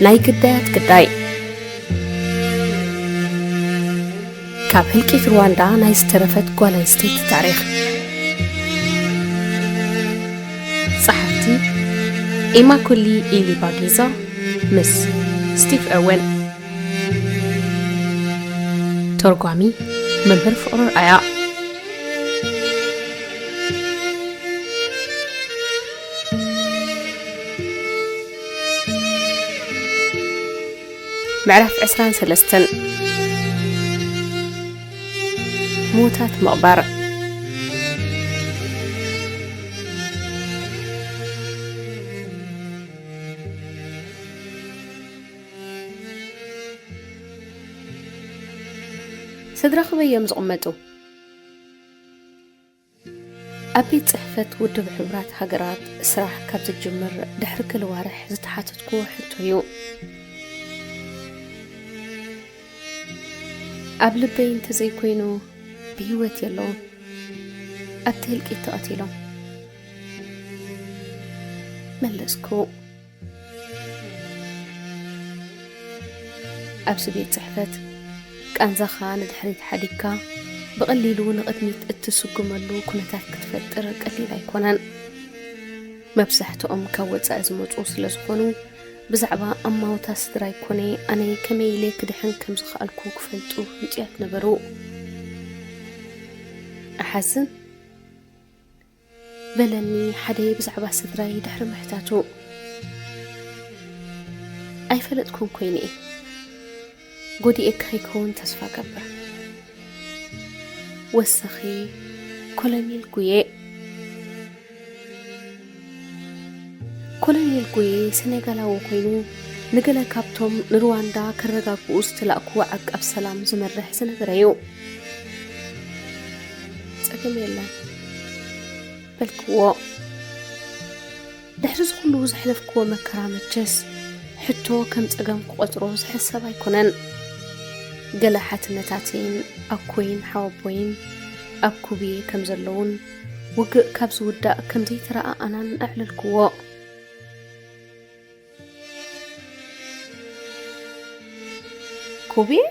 ናይ ግዳያት ግዳይ። ካብ ህልቂት ሩዋንዳ ናይ ዝተረፈት ጓል ኣንስተይቲ ታሪኽ። ጸሓፍቲ ኢማኩሊ ኢሊባጊዛ ምስ ስቲቭ ኦወን። ተርጓሚ መምህር ፍቕሩ ኣርኣያ። ምዕራፍ ዕስራን ሰለስተን። ሞታት ምቕባር። ስድራኹም እዮም ዝቕመጡ። ኣብ ቤት ጽሕፈት ውድብ ሕቡራት ሃገራት ስራሕ ካብ ዝጅምር ድሕሪ ገለ ዋርሕ ዝተሓተትኩዎ ሕቶ እዩ። ኣብ ልበይ እንተዘይኮይኑ ብህይወት የለውን። ኣብቲ ህልቂት ተቐቲሎም። መለስኩ። ኣብዚ ቤት ጽሕፈት ቃንዛኻ ንድሕሪት ሓዲግካ ብቐሊሉ ንቕድሚት እትስጉመሉ ኩነታት ክትፈጥር ቀሊል ኣይኮነን። መብዛሕትኦም ካብ ወጻኢ ዝመጹ ስለ ዝኾኑ ብዛዕባ ኣማውታ ስድራይ ኮነ ኣነ ከመይ ኢለ ክድሕን ከም ዝኸኣልኩ ክፈልጡ ህንጡያት ነበሩ። እሓዝን በለኒ ሓደ ብዛዕባ ስድራይ ድሕሪ ምሕታቱ። ኣይፈለጥኩን ኮይነ እየ። ጎዲኤካ ይከውን ተስፋ ገብር። ወሰኺ ኮሎኔል ጉዬ። ኮሎኔል ጉዬ ሰኔጋላዊ ኮይኑ ንገለ ካብቶም ንሩዋንዳ ከረጋግኡ ዝተላእኩ ዓቃብ ሰላም ዝመርሕ ዝነበረ እዩ። ጸገም የለን በልክዎ። ድሕሪ ዝኹሉ ዘሕለፍክዎ መከራ መቸስ ሕቶ ከም ጸገም ክቖጽሮ ዝሕሰብ ኣይኮነን። ገለ ሓትነታተይን ኣኮይን ሓወቦይን ኣብ ኩብዬ ከም ዘለዉን ውግእ ካብ ዝውዳእ ከም ዘይተረኣኣናን ኣዕለልክዎ። ኩብዬ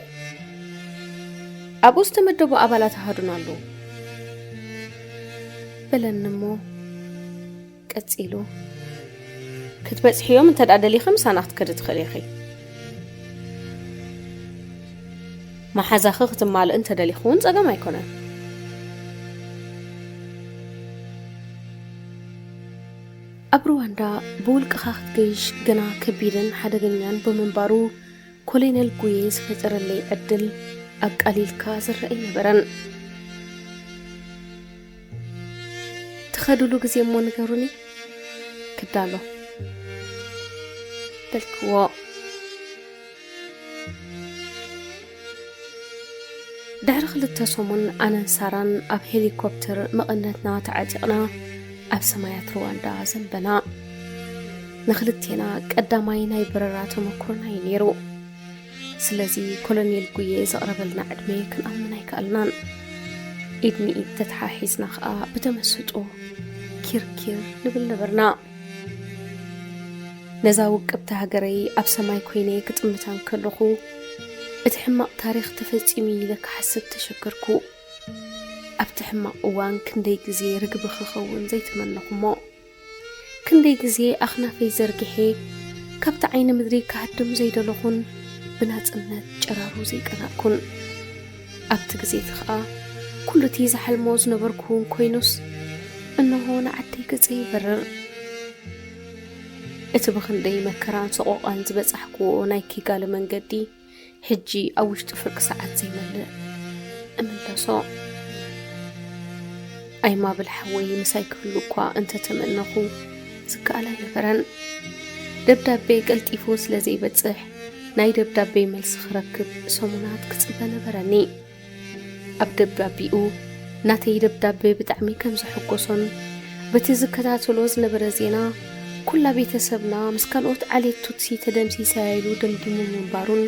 ኣብኡ ዝተመደቡ ኣባላት ኣሃዱና ኣለዉ በለኒ እሞ ቀጺሉ፣ ክትበጽሕዮም እንተ ደኣ ደሊኺ ምሳና ክትከዲ ትኽእሊ ኢኺ። መሓዛኺ ክትማልእ እንተ ደሊኺ እውን ጸገም ኣይኮነን። ኣብ ሩዋንዳ ብውልቅኻ ክትገይሽ ገና ከቢድን ሓደገኛን ብምንባሩ፣ ኮሎኔል ጉዬ ዝፈጠረለይ ዕድል ኣቃሊልካ ዝረኣ ኣይነበረን። ትኸድሉ ግዜ እሞ ንገሩኒ፣ ክዳሎ በልክዎ። ድሕሪ ክልተ ሰሙን ኣነን ሳራን ኣብ ሄሊኮፕተር መቐነትና ተዓጢቕና ኣብ ሰማያት ሩዋንዳ ዘንበና። ንኽልቴና ቀዳማይ ናይ በረራ ተመኩሮና እዩ ነይሩ። ስለዚ ኮሎኔል ጉዬ ዘቕረበልና ዕድመ ክንኣምን ኣይከኣልናን። ኢድ ንኢድ ተተሓሒዝና ኸኣ ብተመስጦ ኪርኪር ንብል ነበርና። ነዛ ውቅብቲ ሃገረይ ኣብ ሰማይ ኮይነ ክጥምታ እንከለኹ፣ እቲ ሕማቕ ታሪኽ ተፈጺሙ ኢለ ክሓስብ ተሸገርኩ። ኣብቲ ሕማቕ እዋን ክንደይ ግዜ ርግቢ ክኸውን ዘይተመነኹ እሞ፣ ክንደይ ግዜ ኣኽናፈይ ዘርጊሐ ካብቲ ዓይኒ ምድሪ ክሃድም ዘይደለኹን ብናጽነት ጨራሩ ዘይቀናእኩን። ኣብቲ ግዜ እቲ ኸኣ ኩሉ እቲ ዝሓልሞ ዝነበርኩ እውን ኮይኑስ፣ እንሆ ንዓደይ ገጸይ ይበርር። እቲ ብኽንደይ መከራን ሰቆቓን ዝበጻሕክዎ ናይ ኪጋሊ መንገዲ፣ ሕጂ ኣብ ውሽጢ ፍርቂ ሰዓት ዘይመልእ እምለሶ። ኣይማብል ሓወይ ምሳይ ክህሉ እኳ እንተተመነኹ፣ ዝከኣል ኣይነበረን። ደብዳቤ ቀልጢፉ ስለ ዘይበጽሕ፣ ናይ ደብዳቤ መልሲ ክረክብ ሰሙናት ክጽበ ነበረኒ። ኣብ ደብዳቤኡ፣ ናተይ ደብዳቤ ብጣዕሚ ከም ዘሐጎሶን፣ በቲ ዝከታተሎ ዝነበረ ዜና፣ ኩላ ቤተሰብና ምስ ካልኦት ዓሌት ቱትሲ ተደምሲሳ ኢሉ ደምዲሙ ምንባሩን፣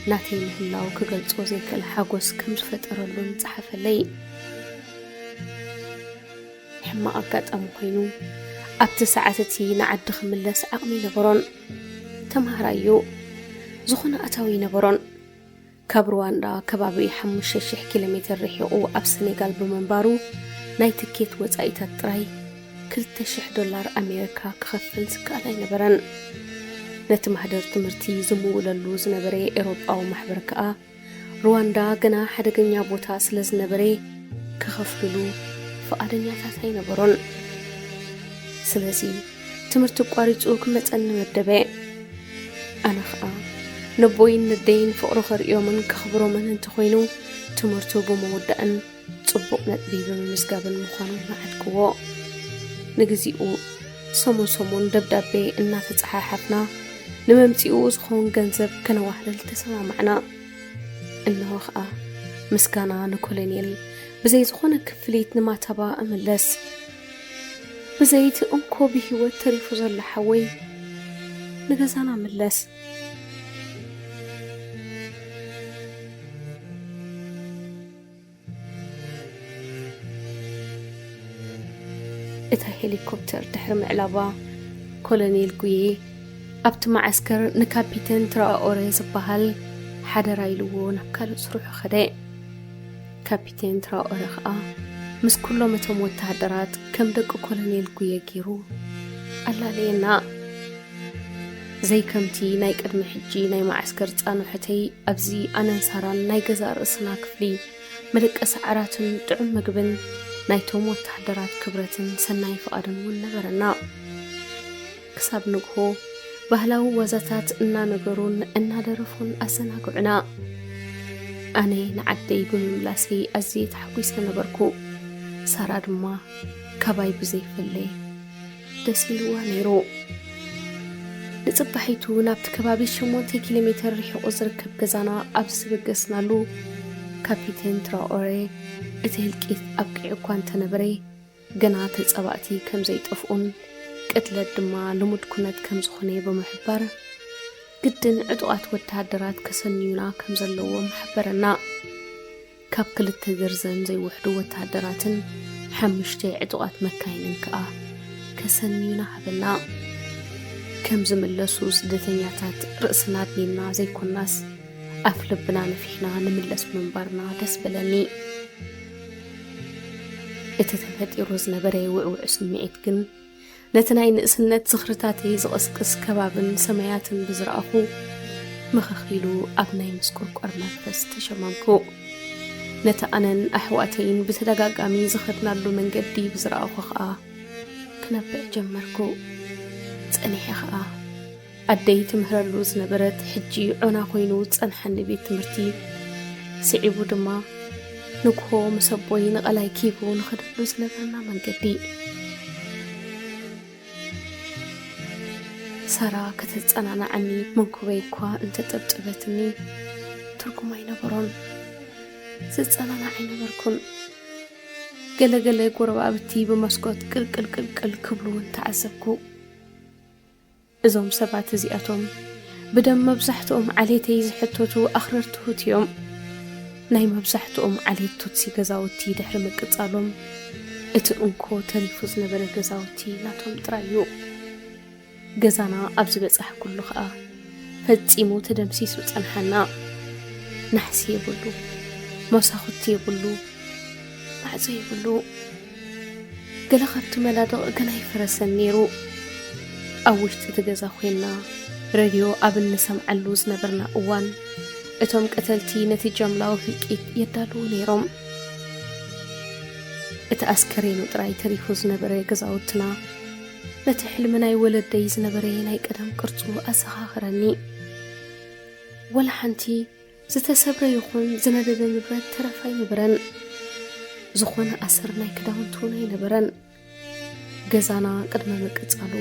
ናተይ ምህላው ክገልጾ ዘይክእል ሓጎስ ከም ዝፈጠረሉን ጸሓፈለይ። ሕማቕ ኣጋጣሚ ኮይኑ፣ ኣብቲ ሰዓት እቲ ንዓዲ ክምለስ ዓቕሚ ኣይነበሮን። ተምሃራይ እዩ። ዝኾነ ኣታዊ ኣይነበሮን። ካብ ሩዋንዳ ከባቢ ሓሙሽተ ሽሕ ኪሎ ሜትር ርሒቑ ኣብ ሰኔጋል ብምንባሩ፣ ናይ ትኬት ወጻኢታት ጥራይ ክልተ ሽሕ ዶላር ኣሜሪካ ክኸፍል ዝከኣል ኣይነበረን። ነቲ ማህደር ትምህርቲ ዝምውለሉ ዝነበረ ኤውሮጳዊ ማሕበር ከኣ፣ ሩዋንዳ ገና ሓደገኛ ቦታ ስለ ዝነበረ፣ ክኸፍልሉ ፍቓደኛታት ኣይነበሩን። ስለዚ ትምህርቲ ኣቋሪጹ ክመጸኒ መደበ። ኣነ ኸኣ ነቦይን ነደይን ፍቕሩ ከርእዮምን ከኽብሮምን እንተኾይኑ፣ ትምህርቱ ብምውዳእን ጽቡቕ ነጥቢ ብምምዝጋብን ምዃኑ ንዓድክዎ። ንግዚኡ ሰሙን ሰሙን ደብዳቤ እናተጸሓሓፍና፣ ንመምጺኡ ዝኸውን ገንዘብ ከነዋህልል ተሰማማዕና። እንሆ ኸኣ ምስጋና ንኮሎኔል፣ ብዘይ ዝኾነ ክፍሊት ንማታባ እምለስ። ብዘይቲ እንኮ ብህይወት ተሪፉ ዘሎ ሓወይ፣ ንገዛና ምለስ። እታ ሄሊኮፕተር ድሕሪ ምዕላባ፣ ኮሎኔል ጉዬ ኣብቲ መዓስከር ንካፒተን ትራኦረ ዝበሃል ሓደራ ኢልዎ ናብ ካልእ ስርሑ ኸደ። ካፒቴን ትራኦረ ኸኣ ምስ ኩሎም እቶም ወተሃደራት ከም ደቂ ኮሎኔል ጉዬ ገይሩ ኣላለየና። ዘይከምቲ ናይ ቅድሚ ሕጂ ናይ መዓስከር ጻንሖተይ፣ ኣብዚ ኣነን ሳራን ናይ ገዛእ ርእስና ክፍሊ፣ መደቀሲ ዓራትን ጥዑም ምግብን ናይቶም ወተሃደራት ክብረትን ሰናይ ፍቓድን እውን ነበረና። ክሳብ ንግሆ ባህላዊ ዋዛታት እናነገሩን እናደረፉን ኣዘናግዑና። ኣነ ንዓደይ ብምምላሰይ ኣዝየ ተሓጒሰ ነበርኩ። ሳራ ድማ ካባይ ብዘይፈለ ደስ ኢልዋ ነይሩ። ንጽባሒቱ ናብቲ ከባቢ ሸሞንተ ኪሎ ሜትር ርሒቑ ዝርከብ ገዛና ኣብ ዝበገስናሉ፣ ካፒቴን ትራኦሬ እቲ ህልቂት ኣብቂዑ እኳ እንተነበረ፣ ገና ተጻባእቲ ከም ዘይጠፍኡን ቅትለት ድማ ልሙድ ኩነት ከም ዝኾነ ብምሕባር፣ ግድን ዕጡቓት ወተሃደራት ከሰንዩና ከም ዘለዎም ሓበረና። ካብ ክልተ ደርዘን ዘይውሕዱ ወተሃደራትን ሓሙሽተ ዕጡቓት መካይንን ከኣ ከሰንዩና ሃበና። ከም ዝምለሱ ስደተኛታት ርእስና ኣድኒና ዘይኮናስ፣ ኣፍ ልብና ነፊሕና ንምለስ ምንባርና ደስ በለኒ። እቲ ተፈጢሩ ዝነበረ ውዕውዕ ስምዒት ግን፣ ነቲ ናይ ንእስነት ዝኽርታተይ ዝቕስቅስ ከባብን ሰማያትን ብዝረኣኹ፣ ምኽኽ ኢሉ ኣብ ናይ ምስቁርቋር መንፈስ ተሸመምኩ። ነቲ ኣነን ኣሕዋተይን ብተደጋጋሚ ዝኸድናሉ መንገዲ ብዝረኣኹ ኸኣ፣ ክነብዕ ጀመርኩ። ጸኒሐ ኸኣ፣ ኣደይ ትምህረሉ ዝነበረት፣ ሕጂ ዖና ኮይኑ ዝጸንሓኒ ቤት ትምህርቲ፣ ስዒቡ ድማ ንግሆ ምስ ኣቦይ ንቐላይ ኪቡ ንኸደሉ ዝነበርና መንገዲ። ሳራ ከተጸናንዓኒ መንኩበይ እኳ እንተጠብጠበትኒ፣ ትርጉም ኣይነበሮን። ዝጸናናዕ ኣይነበርኩን። ገለ ገለ ጎረባብቲ ብመስኮት ቅልቅል ቅልቅል ክብሉ እውን ተዓዘብኩ። እዞም ሰባት እዚኣቶም ብደም መብዛሕትኦም ዓሌተይ ዝሕተቱ ኣኽረርቲ ሁት እዮም። ናይ መብዛሕትኦም ዓሌት ቱትሲ ገዛውቲ ድሕሪ ምቅጻሎም፣ እቲ እንኮ ተሪፉ ዝነበረ ገዛውቲ ናቶም ጥራይ እዩ። ገዛና ኣብ ዝበጻሕኩሉ ኸኣ፣ ፈጺሙ ተደምሲሱ ጸንሓና። ናሕሲ የብሉ፣ መሳኹቲ የብሉ፣ ማዕጾ የብሉ። ገለ ካብቲ መናድቕ ገና ኣይፈረሰን ነይሩ። ኣብ ውሽጢ እቲ ገዛ ኮይንና፣ ሬድዮ ኣብ እንሰምዓሉ ዝነበርና እዋን፣ እቶም ቀተልቲ ነቲ ጃምላዊ ህልቂት የዳልዉ ነይሮም። እቲ ኣስከሬኑ ጥራይ ተሪፉ ዝነበረ ገዛውትና፣ ነቲ ሕልሚ ናይ ወለደይ ዝነበረ ናይ ቀደም ቅርጹ ኣዘኻኸረኒ። ወላ ሓንቲ ዝተሰብረ ይኹን ዝነደደ ንብረት ተረፍ ኣይነበረን። ዝኾነ ኣሰር ናይ ክዳውንቲ እውን ኣይነበረን። ገዛና ቅድሚ ምቅጻሉ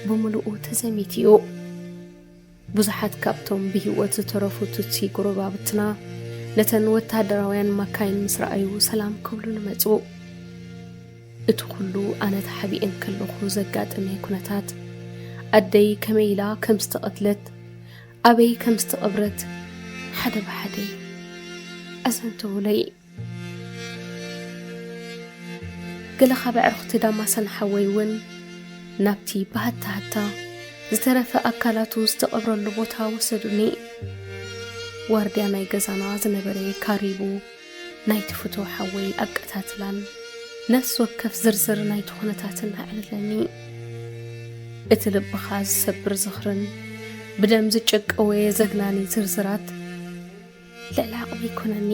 ብምሉኡ ተዘሚቱ እዩ። ብዙሓት ካብቶም ብህይወት ዝተረፉ ቱትሲ ጎረባብትና፣ ነተን ወተሃደራውያን ማካይን ምስ ረኣዩ ሰላም ክብሉኒ መጹ። እቲ ኩሉ ኣነ ተሓቢኤ እንከለኹ ዘጋጠመ ኩነታት፣ ኣደይ ከመይ ኢላ ከም ዝተቐትለት፣ ኣበይ ከም ዝተቐብረት፣ ሓደ ብሓደ ኣዘንተዉለይ። ገለ ካብ ኣዕሩኽቲ ዳማሰን ሓወይ እውን ናብቲ ብሃታ ሃታ ዝተረፈ ኣካላቱ ዝተቐብረሉ ቦታ ወሰዱኒ። ዋርድያ ናይ ገዛና ዝነበረ ካሪቡ ናይቲ ፍቱው ሓወይ ኣቀታትላን ነፍሲ ወከፍ ዝርዝር ናይቲ ኩነታትን ኣዕለለኒ። እቲ ልብኻ ዝሰብር ዝኽርን ብደም ዝጨቀወ ዘግናኒ ዝርዝራት ልዕሊ ዓቕመይ ኮነኒ።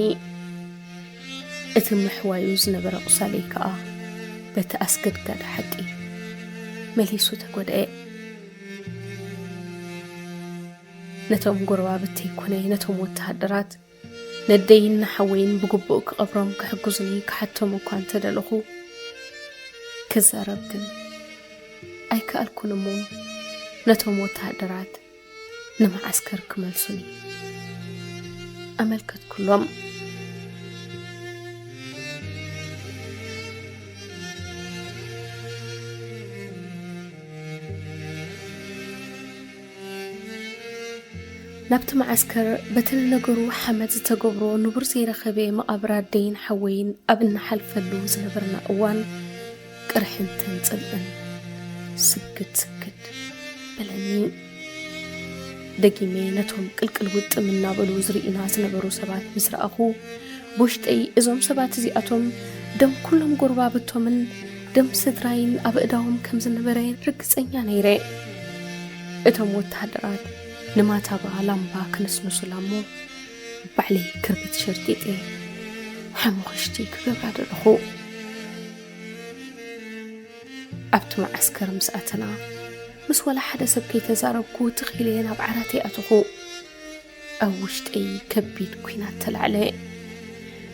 እቲ ምሕዋዩ ዝነበረ ቁሳለይ ከኣ በቲ ኣስገድጋዲ ሓቂ መሊሱ ተጎድኤ። ነቶም ጎረባብተይ ኮነ ነቶም ወተሃደራት ነደይን ንሓወይን ብግቡእ ክቐብሮም ክሕግዙኒ ክሓቶም እኳ እንተደለኹ፣ ክዛረብ ግን ኣይከኣልኩን እሞ ነቶም ወተሃደራት ንመዓስከር ክመልሱኒ ኣመልከትኩሎም። ናብቲ መዓስከር በቲ ንነገሩ ሓመድ ዝተገብሮ ንቡር ዘይረኸበ መቓብር ኣደይን ሓወይን ኣብ እንሓልፈሉ ዝነበርና እዋን፣ ቅርሕንትን ጽልእን ስግድ ስግድ በለኒ። ደጊመ ነቶም ቅልቅል ውጥም እናበሉ ዝርእዩና ዝነበሩ ሰባት ምስ ረኣኹ፣ ብውሽጠይ እዞም ሰባት እዚኣቶም ደም ኩሎም ጎረባብቶምን ደም ስድራይን ኣብ ኣእዳዎም ከም ዝነበረ ርግጸኛ ነይረ። እቶም ወተሃደራት ንማታባ ላምባ ክነስንሱላ እሞ፣ ባዕለይ ክርቢት ሸርጢጠ ሓሙኽሽቲ ክገብራ ደለኹ። ኣብቲ መዓስከር ምስ ኣተና፣ ምስ ወላ ሓደ ሰብ ከይተዛረብኩ ትኽ ኢለ ናብ ዓራተይ ኣተኹ። ኣብ ውሽጠይ ከቢድ ኲናት ተላዕለ።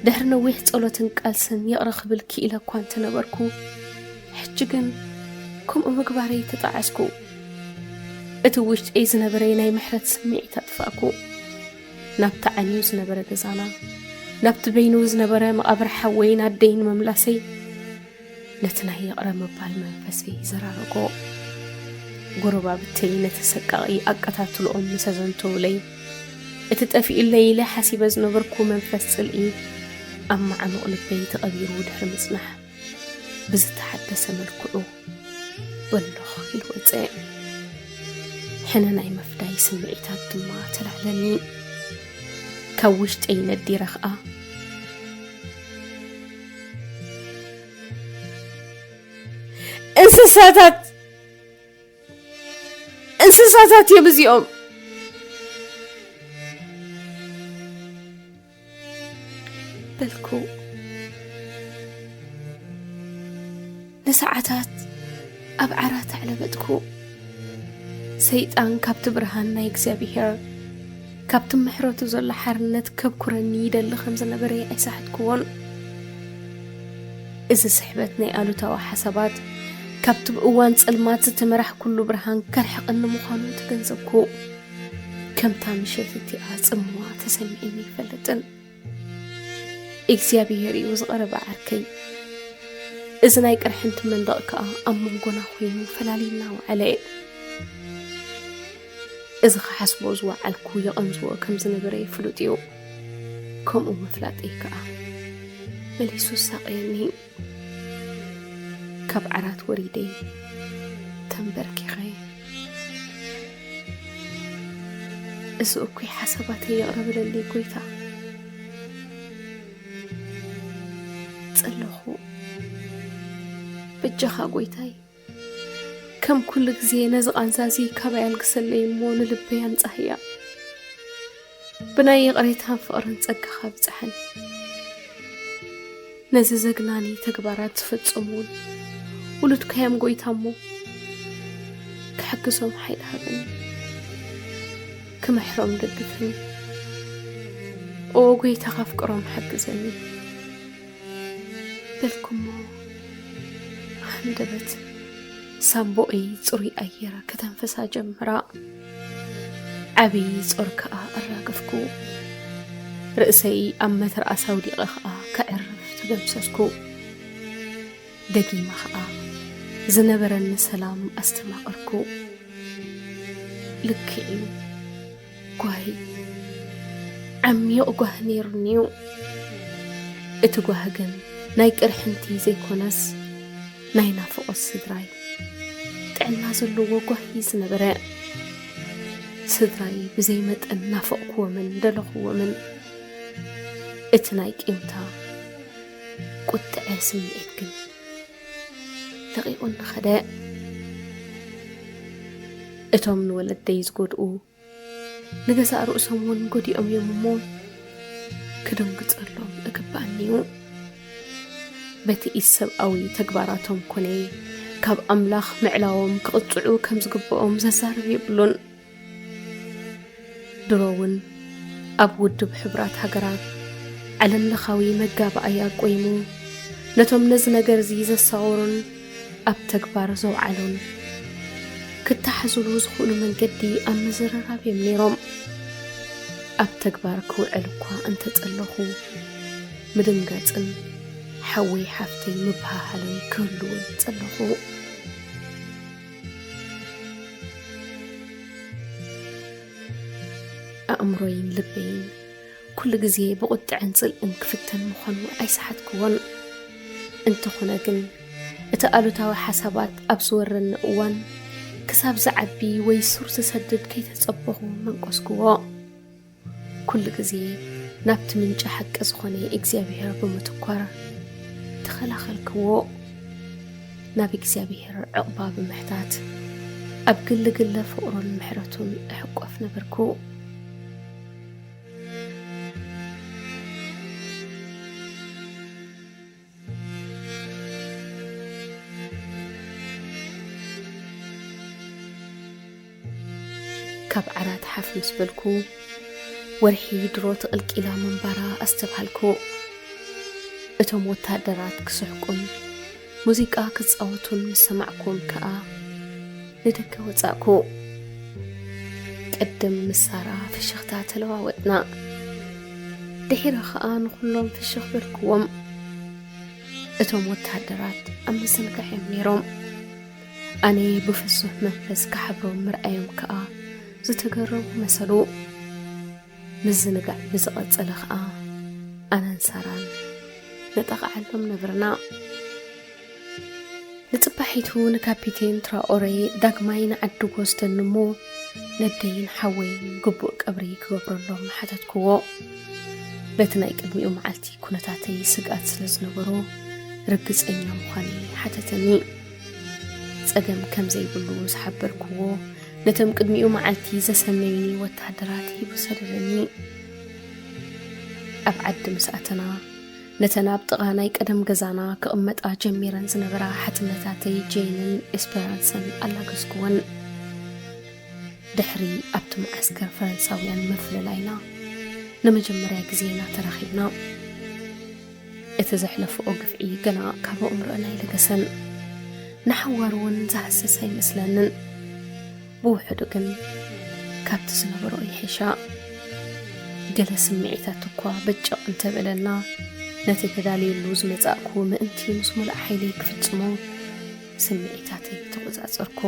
ድሕሪ ነዊሕ ጸሎትን ቃልስን ይቕረ ክብል ክኢለ እኳ እንተነበርኩ፣ ሕጂ ግን ከምኡ ምግባረይ ተጣዓስኩ። እቲ ውሽጠይ ዝነበረ ናይ ምሕረት ስምዒት ኣጥፋእኩ። ናብቲ ዓንዩ ዝነበረ ገዛና፣ ናብቲ በይኑ ዝነበረ መቓብር ሓወይን ኣደይን ምምላሰይ፣ ነቲ ናይ ይቕረ ምባል መንፈሰይ ዘራረጎ። ጎረባብተይ ነቲ ሰቃቒ ኣቀታትልኦም ምስ ኣዘንተውለይ፣ እቲ ጠፊኡለይ ኢለ ሓሲበ ዝነበርኩ መንፈስ ጽልኢ ኣብ መዓሙቕ ልበይ ተቐቢሩ ድሕሪ ምጽናሕ፣ ብዝተሓደሰ መልክዑ በሎኽ ኢሉ ወጸ። ሕነ ናይ ምፍዳይ ስምዒታት ድማ ተላዕለኒ። ካብ ውሽጠይ ነዲረ ኸኣ፣ "እንስሳታት፣ እንስሳታት እዮም እዚኦም!" በልኩ። ንሰዓታት ኣብ ዓራት ኣዕለበጥኩ። ሰይጣን ካብቲ ብርሃን ናይ እግዚኣብሄር፣ ካብቲ ምሕረቱ ዘሎ ሓርነት ከብኩረኒ ይደሊ ከም ዝነበረ ኣይሰሓትኩዎን። እዚ ስሕበት ናይ ኣሉታዊ ሓሳባት ካብቲ ብእዋን ጸልማት ዝተመራሕኩሉ ብርሃን ከርሕቐኒ ምዃኑ ተገንዘብኩ። ከምታ ምሸት እቲኣ ጽምዋ ተሰሚዕኒ ኣይፈልጥን። እግዚኣብሄር እዩ ዝቐረበ ዓርከይ። እዚ ናይ ቅርሕንቲ መንደቕ ከኣ ኣብ መንጎና ኮይኑ ፈላልዩና ወዓለ። እዚ ክሓስቦ ዝወዓልኩ የቐንዝዎ ከም ዝነበረ ፍሉጥ እዩ። ከምኡ ምፍላጠይ ከኣ መሊሱ ኣሳቐየኒ። ካብ ዓራት ወሪደ ተንበርኪኸ፣ "እዚ እኩይ ሓሳባተይ ይቕረ በለለይ ጎይታ" ጸለኹ። "በጃኻ ጎይታይ፣ ከም ኩሉ ግዜ ነዚ ቃንዛ እዚ ካባይ ኣልግሰለይ እሞ ንልበይ ኣንጻህያ። ብናይ ይቕሬታን ፍቕርን ጸጋኻ ብጽሓኒ። ነዚ ዘግናኒ ተግባራት ዝፈጸሙ እውን ውሉድካ እዮም ጎይታ እሞ፣ ክሕግዞም ሓይሊ ሃበኒ፣ ክምሕሮም ደግፈኒ። ኦ ጎይታ፣ ከፍቅሮም ሓግዘኒ" በልኩሞ። ሃንደበት ሳምቦኤይ ጽሩይ ኣየር ከተንፍሳ ጀምራ። ዓብዪ ጾር ከኣ ኣራገፍኩ። ርእሰይ ኣብ መትርኣስ ኣውዲቐ ከኣ ከዕርፍ ተገምሰስኩ። ደጊመ ከኣ ዝነበረኒ ሰላም ኣስተማቐርኩ። ልክዕ እዩ። ጓሂ፣ ዓሚቕ ጓሂ ነይሩኒ እዩ። እቲ ጓሂ ግን ናይ ቅርሕንቲ ዘይኮነስ፣ ናይ ናፍቖት ስድራይ፣ ጥዕና ዘለዎ ጓሂ ዝነበረ። ስድራይ ብዘይ መጠን ናፈቕኩዎምን ደለኹዎምን። እቲ ናይ ቂምታ ቁጥዐ ስምዒት ግን ለቒቑኒ ኸደ። እቶም ንወለደይ ዝጎድኡ ንገዛእ ርእሶም እውን ጎዲኦም እዮም እሞ፣ ክድንግጸሎም እግባእኒ እዩ። በቲ ኢሰብኣዊ ተግባራቶም ኮነ ካብ ኣምላኽ ምዕላዎም ክቕጽዑ ከም ዝግብኦም ዘዛርብ የብሉን። ድሮ እውን ኣብ ውድብ ሕቡራት ሃገራት ዓለም ለኻዊ መጋባእያ ቆይሙ፣ ነቶም ነዚ ነገር እዚ ዘሳወሩን ኣብ ተግባር ዘውዓሉን ክተሓዙሉ ዝኽእሉ መንገዲ ኣብ ምዝርራብ እዮም ነይሮም። ኣብ ተግባር ክውዕል እኳ እንተጸለኹ፣ ምድንጋጽን ሓወይ ሓፍተይ ምብሃሃልን ክህልውን ጸለኹ። ኣእምሮይን ልበይን ኩሉ ግዜ ብቑጥዕን ጽልእን ክፍተን ምዃኑ ኣይሰሓትኩዎን። እንተኾነ ግን፣ እቲ ኣሉታዊ ሓሳባት ኣብ ዝወረኒ እዋን፣ ክሳብ ዝዓቢ ወይ ሱር ዝሰድድ ከይተጸበኹ መንቆስኩዎ። ኩሉ ግዜ ናብቲ ምንጪ ሓቂ ዝኾነ እግዚኣብሔር ብምትኳር ተኸላኸልክዎ። ናብ እግዚኣብሔር ዕቕባ ብምሕታት፣ ኣብ ግልግለ ፍቕሩን ምሕረቱን እሕቆፍ ነበርኩ። ካብ ዓራት ሓፍ ምስ በልኩ፣ ወርሒ ድሮ ተቐልቂላ ምንባራ ኣስተብሃልኩ። እቶም ወታደራት ክስሕቁን ሙዚቃ ክጻወቱን ምስ ሰማዕኩም ከኣ፣ ንደገ ወጻእኩ። ቅድም ምስ ሳራ ፍሽኽታ ተለዋወጥና። ድሒረ ኸኣ ንኹሎም ፍሽኽ በልክዎም። እቶም ወተሃደራት ኣብ ምዝንጋዕ እዮም ነይሮም። ኣነ ብፍሱህ መንፈስ ክሓብሮም ምርኣዮም ከኣ ዝተገረሙ መሰሉ። ምዝንጋዕ ብዝቐጸለ ኸኣ ኣነን ሳራን ነጣቕዓሎም ነበርና። ንጽባሒቱ ንካፒቴን ትራኦሬ ዳግማይ ንዓዲ ክወስደኒ እሞ ነደይን ሓወይን ግቡእ ቀብሪ ክገብረሎም ሓተትክዎ። በቲ ናይ ቅድሚኡ መዓልቲ ኩነታተይ ስግኣት ስለ ዝነበሮ ርግጸኛ ምዃነይ ሓተተኒ። ጸገም ከም ዘይብሉ ምስ ሓበርክዎ ነቶም ቅድሚኡ መዓልቲ ዘሰነዩኒ ወተሃደራት ሂቡ ሰደደኒ። ኣብ ዓዲ ምስ ኣተና ነተን ኣብ ጥቓ ናይ ቀደም ገዛና ክቕመጣ ጀሚረን ዝነበራ ሓትነታተይ ጄንን ኤስፐራንሰን ኣላገዝኩወን። ድሕሪ ኣብቲ መዓስከር ፈረንሳውያን ምፍልላይና ንመጀመርያ ግዜ ኢና ተራኺብና። እቲ ዘሕለፍኦ ግፍዒ ገና ካብ ኣእምሮአን ኣይለገሰን። ንሓዋሩ እውን ዝሃስስ ኣይመስለንን። ብውሕዱ ግን ካብቲ ዝነበሮ ይሕሻ። ገለ ስምዒታት እኳ በጨቕ እንተበለና፣ ነቲ ተዳልየሉ ዝመጻእኩ ምእንቲ ምስ ሙሉእ ሓይለይ ክፍጽሞ ስምዒታተይ ተቖጻጸርኩ።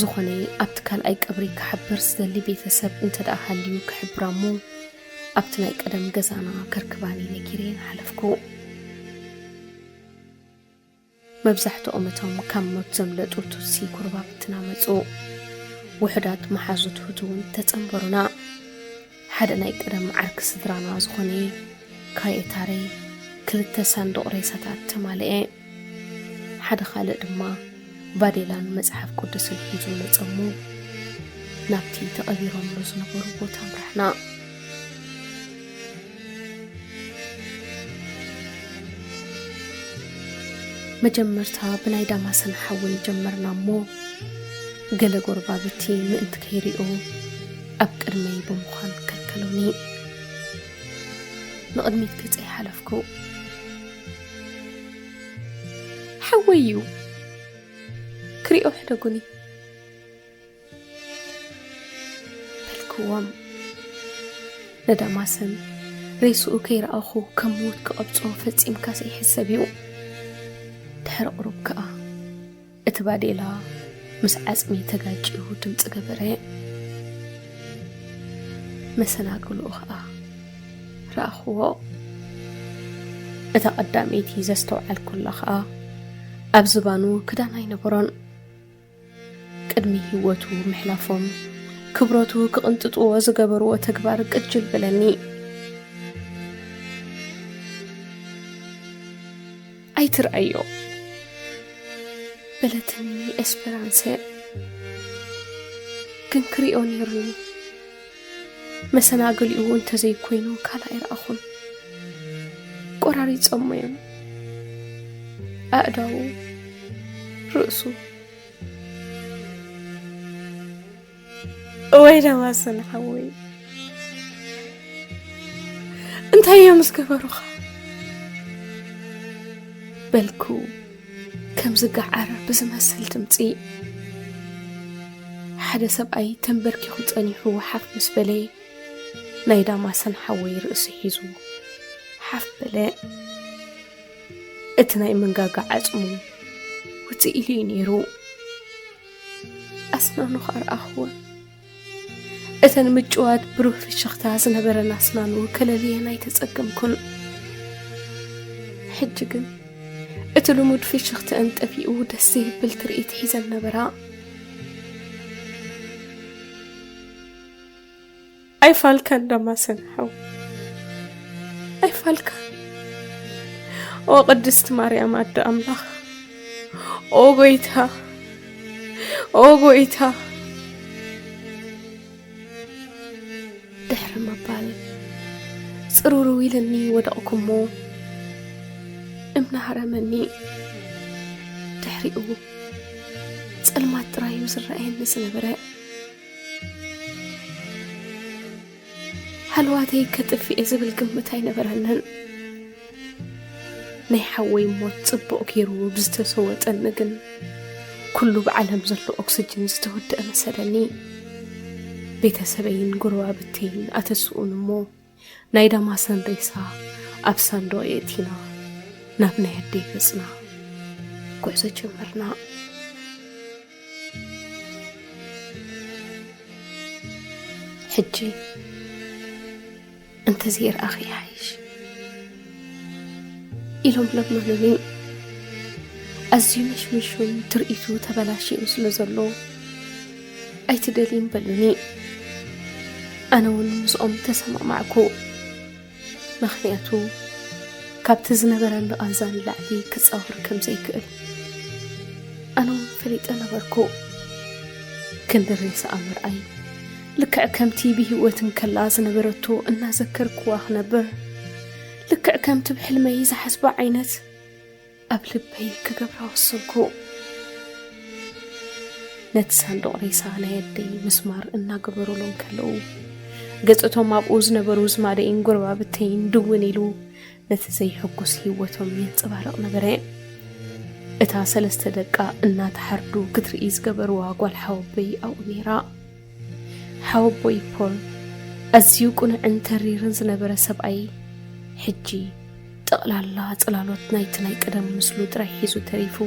ዝኾነ ኣብቲ ካልኣይ ቀብሪ ክሓብር ዝደሊ ቤተሰብ እንተ ደኣ ሃልዩ ክሕብራ እሞ፣ ኣብቲ ናይ ቀደም ገዛና ከርክባኒ ነጊረየን ሓለፍኩ። መብዛሕትኦም እቶም ካብ ሞት ዘምለጡ ቱትሲ ጎረባብትና መጹ። ውሑዳት መሓዙት ሁቱ እውን ተጸንበሩና። ሓደ ናይ ቀደም ዓርኪ ስድራና ዝኾነ ካየታሬ ክልተ ሳንዱቕ ሬሳታት ተማልኤ። ሓደ ካልእ ድማ ባዴላን መጽሓፍ ቅዱስን ሒዙ መጸ እሞ ናብቲ ተቐቢሮምሉ ዝነበሩ ቦታ ኣምራሕና። መጀመርታ ብናይ ዳማሰን ሓወይ ጀመርና እሞ፣ ገለ ጎረባብቲ ምእንቲ ከይሪኡ ኣብ ቅድመይ ብምዃን ከልከሉኒ። ንቕድሚት ገጸይ ሓለፍኩ። "ሓወይ እዩ፣ ክሪኦ ሕደጉኒ" በልክዎም። ነዳማሰን ሬስኡ ከይረኣኹ ከም ምዉት ክቐብጾ ፈጺምካ ዘይሕሰብ እዩ። ድሕሪ ቁሩብ ከኣ እቲ ባዴላ ምስ ዓጽሚ ተጋጭዩ ድምጺ ገበረ። መሰናግልኡ ከኣ ረኣኽዎ። እታ ቀዳመይቲ ዘስተውዓልኩላ ከኣ ኣብ ዝባኑ ክዳን ኣይነበሮን። ህይወቱ ምሕላፎም፣ ክብረቱ ክቕንጥጥዎ ዝገበርዎ ተግባር ቅጭል በለኒ። "ኣይትርኣዮ" በለትኒ ኤስፐራንሰ። ግን ክሪኦ ነይሩኒ። መሰናግሊኡ እንተዘይኮይኑ ካልእ ኣይረኣኹን። ቆራሪጾሞ እዮም ኣእዳዉ፣ ርእሱ። "እወይ ደማሰን ሓወይ፣ እንታይ እዮም ዝገበሩኻ?" በልኩ ከም ዝገዓር ብዝመስል ድምጺ። ሓደ ሰብኣይ ተንበርኪኹ ጸኒሑ ሓፍ ምስ በለ፣ ናይ ዳማሰን ሓወይ ርእሲ ሒዙ ሓፍ በለ። እቲ ናይ መንጋጋ ዓጽሙ ውጽእ ኢሉ እዩ ነይሩ። ኣስናኑ ከኣ ረኣኽወን። እተን ምጭዋት ብሩህ ፍሽኽታ ዝነበረን ኣስናኑ ከለልየን ኣይተጸገምኩን። ሕጂ ግን እቲ ልሙድ ፍሽኽተአን ጠፊኡ ደስ ዘይብል ትርኢት ሒዘን ነበራ። "ኣይፋልካን ደማሰን ሓው፣ ኣይፋልካን። ኦ ቅድስቲ ማርያም ኣደ ኣምላኽ፣ ኦ ጎይታ፣ ኦ ጎይታ" ድሕሪ ምባል ጽሩሩ ኢለኒ ወደቕኩ እሞ፣ እምነ ሃረመኒ። ድሕሪኡ ጸልማት ጥራይ እዩ ዝረኣየኒ ዝነበረ። ሃለዋተይ ከጥፍኤ ዝብል ግምት ኣይነበረንን። ናይ ሓወይ ሞት ጽቡቕ ገይሩ ብዝተሰወጠኒ ግን፣ ኩሉ ብዓለም ዘሎ ኦክስጅን ዝተወደአ መሰለኒ። ቤተሰበይን ጎረባብተይን ኣተስኡን እሞ፣ ናይ ዳማሰን ሬሳ ኣብ ሳንዱቕ የእቲና፣ ናብ ናይ ኣደይ ገጽና ጉዕዞ ጀመርና። "ሕጂ እንተዘይረኣኺ ይሓይሽ" ኢሎም ለመኑኒ። ኣዝዩ መሽሚሹን ትርኢቱ ተበላሽዩን ስለ ዘሎ፣ "ኣይትደልይን" በሉኒ። ኣነ እውን ምስኦም ተሰማማዕኩ። ምኽንያቱ፣ ካብቲ ዝነበረኒ ቃንዛ ንላዕሊ ክጻወር ከም ዘይክእል ኣነ እውን ፈሊጠ ነበርኩ። ክንዲ ሬሳኣ ምርኣይ፣ ልክዕ ከምቲ ብህይወት እንከላ ዝነበረቶ እናዘከርክዋ ክነብር፣ ልክዕ ከምቲ ብሕልመይ ዝሓስባ ዓይነት ኣብ ልበይ ክገብራ ወሰንኩ። ነቲ ሳንዱቕ ሬሳ ናይ ኣደይ ምስማር እናገበሩሉ እንከለዉ፣ ገጽ እቶም ኣብኡ ዝነበሩ ዝማደይን ጎረባብተይን ድውን ኢሉ ነቲ ዘይሕጉስ ህይወቶም የንጸባርቕ ነበረ። እታ ሰለስተ ደቃ እናተሓርዱ ክትርኢ ዝገበርዋ ጓል ሓወቦይ ኣብኡ ነይራ። ሓወቦይ ፖል፣ ኣዝዩ ቅኑዕን ተሪርን ዝነበረ ሰብኣይ፣ ሕጂ ጠቕላላ ጽላሎት ናይቲ ናይ ቀደም ምስሉ ጥራይ ሒዙ ተሪፉ፣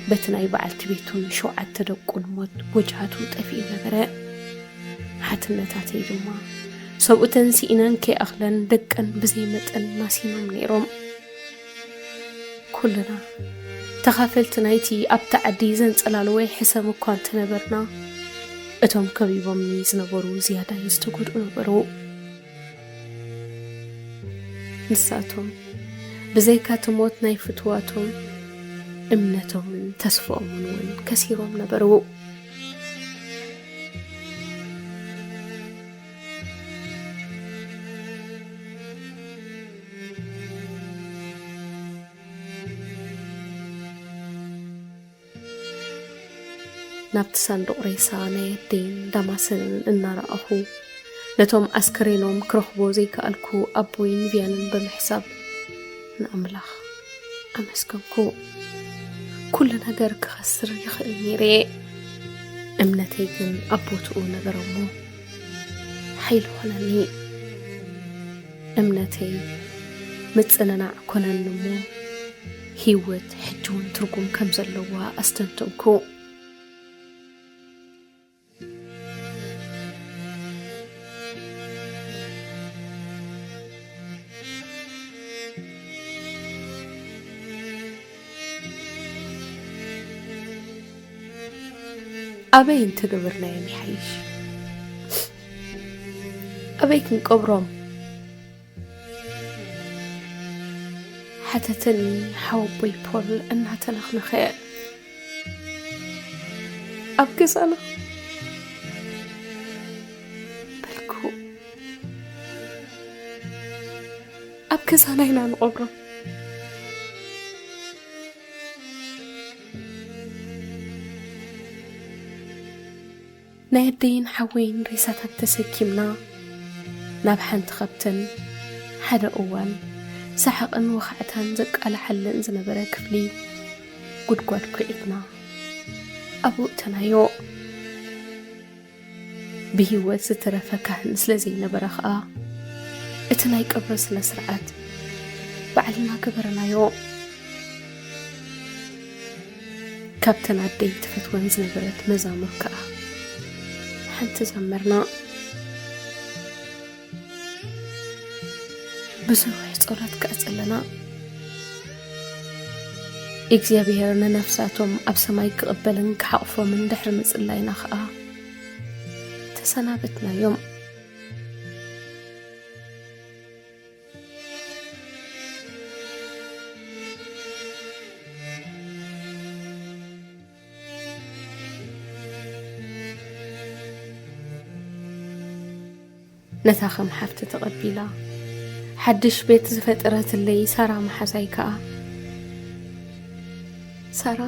በቲ ናይ በዓልቲ ቤቱን ሸውዓተ ደቁን ሞት ወጅሃቱ ጠፊኡ ነበረ። ሓትነታተይ ድማ፣ ሰብኡተን ስኢነን ከይኣኽለን ደቀን ብዘይ መጠን ማሲኖም ነይሮም። ኩልና ተኻፈልቲ ናይቲ ኣብቲ ዓዲ ዘንጸላልወ ሕሰም እኳ እንተነበርና፣ እቶም ከቢቦምኒ ዝነበሩ ዝያዳይ ዝተጎድኡ ነበሩ። ንሳቶም ብዘይካ እቲ ሞት ናይ ፍትዋቶም፣ እምነቶምን ተስፍኦምን እውን ከሲሮም ነበሩ። ናብቲ ሳንዱቕ ሬሳ ናይ ኣደይን ዳማሰንን እናረኣኹ፣ ነቶም ኣስከሬኖም ክረኽቦ ዘይከኣልኩ ኣቦይን ቪያንን ብምሕሳብ ንኣምላኽ ኣመስገንኩ። ኩሉ ነገር ክኸስር ይኽእል ነይረ እየ። እምነተይ ግን ኣብ ቦትኡ ነበረ እሞ ሓይሊ ኾነኒ። እምነተይ ምጽንናዕ ኮነኒ እሞ፣ ህይወት ሕጂ እውን ትርጉም ከም ዘለዋ ኣስተንተንኩ። ኣበይ እንተገበርናዮም ይሓይሽ? ኣበይ ክንቀብሮም? ሓተተኒ ሓወቦይ ፖል እናተነኽነኸ። ኣብ ገዛና በልኩ። ኣብ ገዛና ኢና ንቐብሮም። ናይ ኣደይን ሓወይን ሬሳታት ተሰኪምና ናብ ሓንቲ ካብተን ሓደ እዋን ሰሓቕን ወኻዕታን ዘቃላሓለን ዝነበረ ክፍሊ ጉድጓድ ኩዒትና ኣብኡ እተናዮ። ብህይወት ዝተረፈ ካህን ስለ ዘይነበረ ኸኣ እቲ ናይ ቀብሪ ስነ ስርዓት ባዕልና ገበርናዮ። ካብተን ኣደይ ትፈትወን ዝነበረት መዛሙር ከኣ ሓንቲ ዘመርና። ብዙሕ ጸሎት ከኣ ጸለና። እግዚኣብሔር ንነፍሳቶም ኣብ ሰማይ ክቕበልን ክሓቕፎምን ድሕሪ ምጽላይና ከኣ ተሰናበትናዮም። ነታ ከም ሓፍቲ ተቐቢላ ሓድሽ ቤት ዝፈጠረትለይ ሳራ መሓዛይ ከኣ፣ ሳራ፣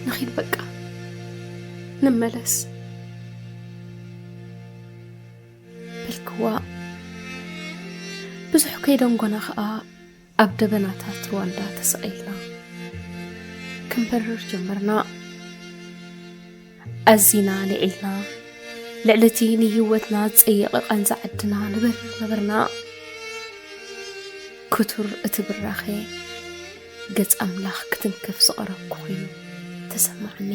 ንኺድ በቃ፣ ንመለስ በልክዋ። ብዙሕ ከይደንጎና ከኣ ኣብ ደበናታት ሩዋንዳ ተሰቒልና ክንበርር ጀመርና። ኣዚና ልዒልና፣ ልዕሊ እቲ ንህይወትና ዝጸየቐ ቃንዛ ዓድና ንበርር ነበርና። ክቱር እቲ ብራኸ፣ ገጽ ኣምላኽ ክትንከፍ ዝቐረብኩ ኮይኑ ተሰማዓኒ።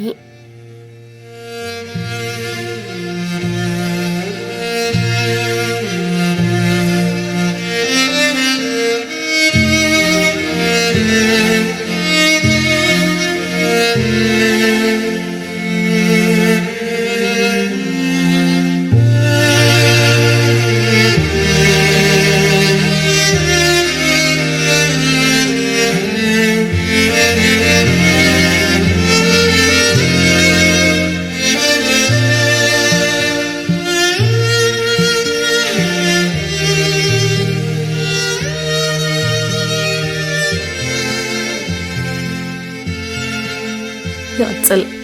ይቕጽል።